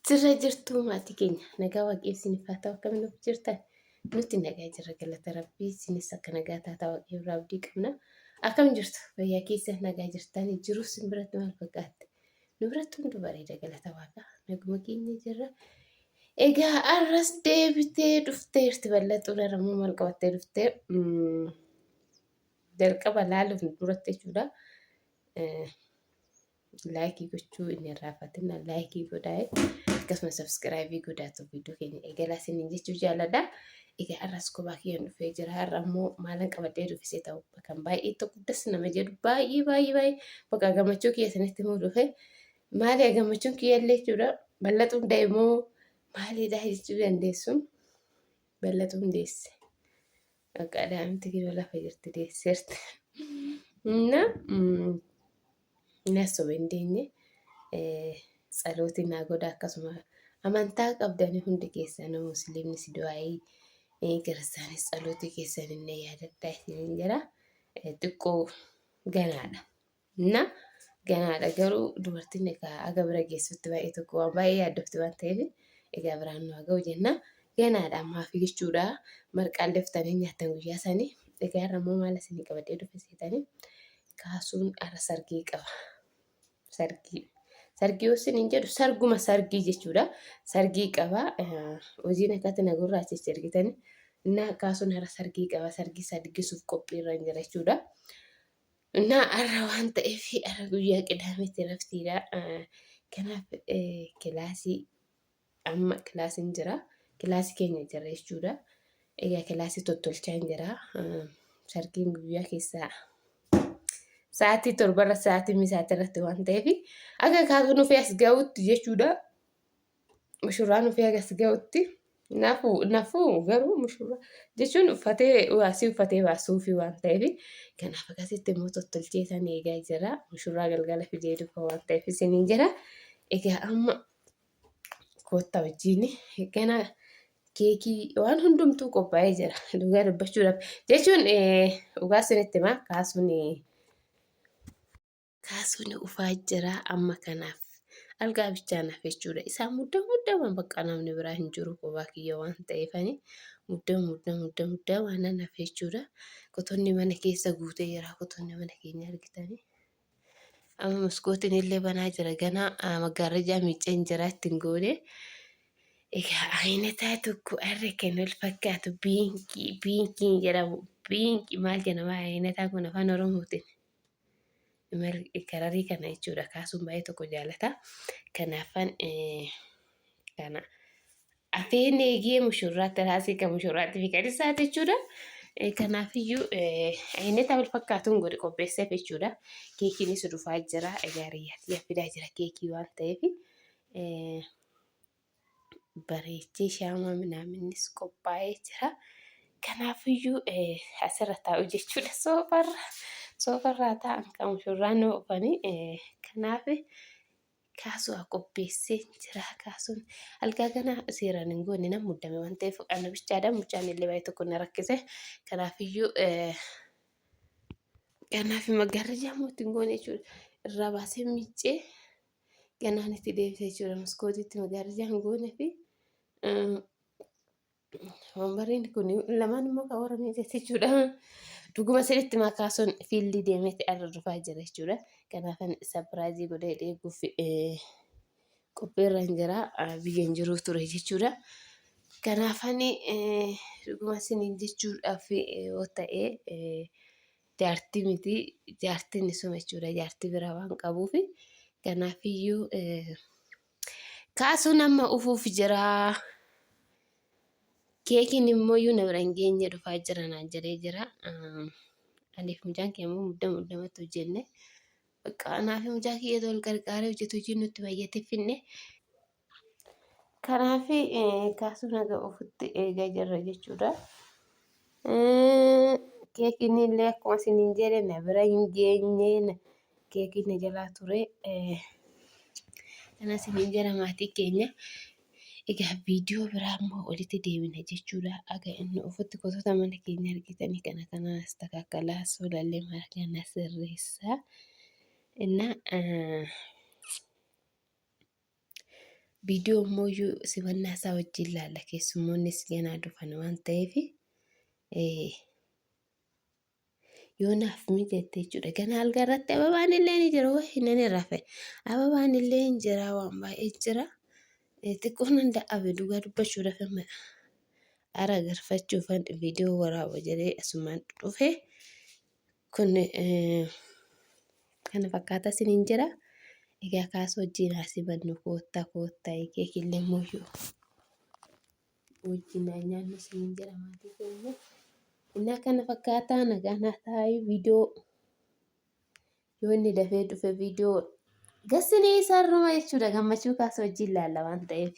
Jirra jirtuu maatii keenya nagaa waaqayyo isiniif haa ta'u akkam nuuf jirtan nuti nagaa jirra galata rabbii isinis akka nagaa taataa waaqayyo irraa abdii qabna akkam jirtu fayyaa keessa nagaa jirtan jiruu isin biratti maal fakkaatti nu biratti hundi bareeda galata waaqaa naguma keenya jirra egaa arras deebitee dhufteerti bal'axuun har'ammoo maal qabattee dhuftee jalqaba laaluuf duratti jechuudha. Laayikii gochuu hin irraanfatina laayikii godhaa akkasuma sabskiraayibii godhaatu viidiyoo keenya eegalaa isiniin jechuu jaaladha. Egaa har'as kophaa kiyyaan dhufee jira. Har'a immoo maalan qabadhee dhufisee ta'u kan baay'ee tokko das nama jedhu baay'ee baay'ee baay'ee bakka gammachuu kiyya isinitti himuu dhufe. Maali gammachuun kiyya illee jechuudha. Bal'atuun deemoo maaliidha jechuu dandeessu. Bal'atuun deesse. Bakka daa'imti kiyya lafa jirti deesseerti. Na na soba hin deenye tsalootii naa godha akkasuma amantaa qabdanii hundi keessanuu musliimnis du'aayii kiristaanis tsalootii keessan inni yaadadhaa isiniin jira xiqqoo ganaadha. Na ganaadha garuu dubartiin egaa aga bira geessutti baay'ee tokko waan baay'ee yaaddofti waan ta'eef egaa biraan nu haa ga'u jenna. Ganaadha ammaaf jechuudha. Marqaan deftanii nyaattan guyyaa sanii. Egaa har'a immoo maal isinii qabadhee dhufe seetanii kaasuun har'a sargii qaba. Sargii. Sargii yoo isiniin jedhu sarguma sargii jechuudha. Sargii qaba. Hojiin akkatti na gurraachisti argitanii. Innaa kaasuun har'a sargii qaba. Sargii isaa diggisuuf qophiirra hin jira jechuudha. Innaa har'a waan ta'eef har'a guyyaa qidaameetti raftiidha. Kanaaf kilaasii amma kilaasiin jira. Kilaasii keenya jira jechuudha. Egaa kilaasii tottolchaa hin jira. Sargiin guyyaa keessaa sa'aatii torbarra sa'aatii misaati irratti waan ta'eef akka kaasuun ofii as ga'utti jechuudha. Mushurraan ofii hagas ga'utti nafu nafu garuu mushurraa jechuun uffatee waasii uffatee baasuufi waan ta'eef kanaaf akkasitti immoo tottolchee san eegaa jira. Mushurraa galgala fidee dhufa waan ta'eef isiniin jira. Egaa amma koottaa wajjin gana keekii waan hundumtuu qophaa'ee jira. Dhugaa dubbachuudhaaf jechuun dhugaa isinitti himaa kaasuun Kaasuun ufaa jira amma kanaaf algaa bichaa naaf jechuudha. Isaan mudda muddaman bakka namni biraa hin jiru kophaa kiyya waan ta'eefani mudda mudda mudda mudda waan naaf jechuudha. Qotonni mana keessa guutee jira. Qotonni mana keenya argitanii. Amma maskootiin illee banaa jira. Ganaa maggaarrajaa miicceen jira ittiin goone. Egaa ayinataa tokko har'a kan wal fakkaatu biinkii biinkiin jedhamu biinkii maal jedhama ayinataa kun afaan oromootiin. Kararii kana jechuudha kaasuun baay'ee tokko jaalata. Kanaafan kana afeen eegee mushurraatti raasii kan mushurraatti fi kan isaati jechuudha. Kanaafiyyuu ayinata wal fakkaatuun godhe qopheesseef jechuudha. Keekiinis dhufaa jira. Egaa riyyaatti fidaa jira keekii waan ta'eef. Bareechee shaamaa minaaminnis qophaa'ee jira. Kanaafiyyuu asirra taa'u jechuudha soofarra. Soofarraa taa'an kan mushurraan oofanii kanaaf kaasuu qopheessee jira. Kaasuun algaa kana seeraan hin goone nan muddame waan ta'eef ana bichaadha. Mucaan illee baay'ee tokko na rakkise. Kanaafiyyuu kanaaf maggaarrajaa immoo ittiin goone jechuudha. Irraa baasee miiccee ganaan itti deebise jechuudha. Maskootiitti maggaarrajaan goone fi wambariin kun lamaan immoo kan warra miidhagse jechuudha. Dhuguma sirriitti makaasuun fiildii deemeeti arra dhufaa jira jechuudha. Kanaafan sapiraayizii godhee eeguuf qophiirra hin jira biyya hin jiru ture jechuudha. Kanaafan dhuguma isiniin jechuudhaaf yoo ta'e jaartii miti jaartiin isuma jechuudha jaartii biraa waan qabuuf kanaafiyyuu kaasuun amma ufuuf jira. Keekiin immoo iyyuu na bira hin geenye dhufaa jira naan jedhee jira. Aniif mucaan kee immoo mudda muddamatti hojjenne. Bakka anaa fi mucaa kiyyatu wal gargaaree hojjetu hojiin nutti baay'atee finne. Kanaaf kaasuun haga ofutti eegaa jirra jechuudha. Keekiin illee akkuma isiniin jedhe na bira hin geenye keekiin na jalaa ture. Kana isiniin jedha maatii keenya. Egaa viidiyoo biraa immoo walitti deebina jechuudha. Aga inni ofutti gosoota mana keenya argitanii kana kana astakaakalaa soolallee mara kana sirreessaa. Innaa Viidiyoo immoo iyyuu simannaa isaa wajjin laalla keessummoonnis ganaa dhufan waan ta'eef yoo naaf mijate jechuudha. Ganaa algaa irratti ababaan illee ni jira wayi nan rafe. Ababaan illee hin jira waan baay'ee jira. Xiqqoo nan dadhabe dhugaa dubbachuudhaaf amma ara galfachuufan viidiyoo waraaba jedhee asumaan dhufe. Kun kana fakkaata isiniin jira. Egaa kaasoo wajjin haa simannu koottaa koottaa keekillee mooyyuu wajjin haa nyaannu isiniin jira maatii keenya. Innaa kana fakkaataa nagaa naa taa'ee viidiyoo yoo inni dafee dhufe viidiyoo gassinii isarruma jechuudha gammachuu kaasoo wajjin laalla waan ta'eef.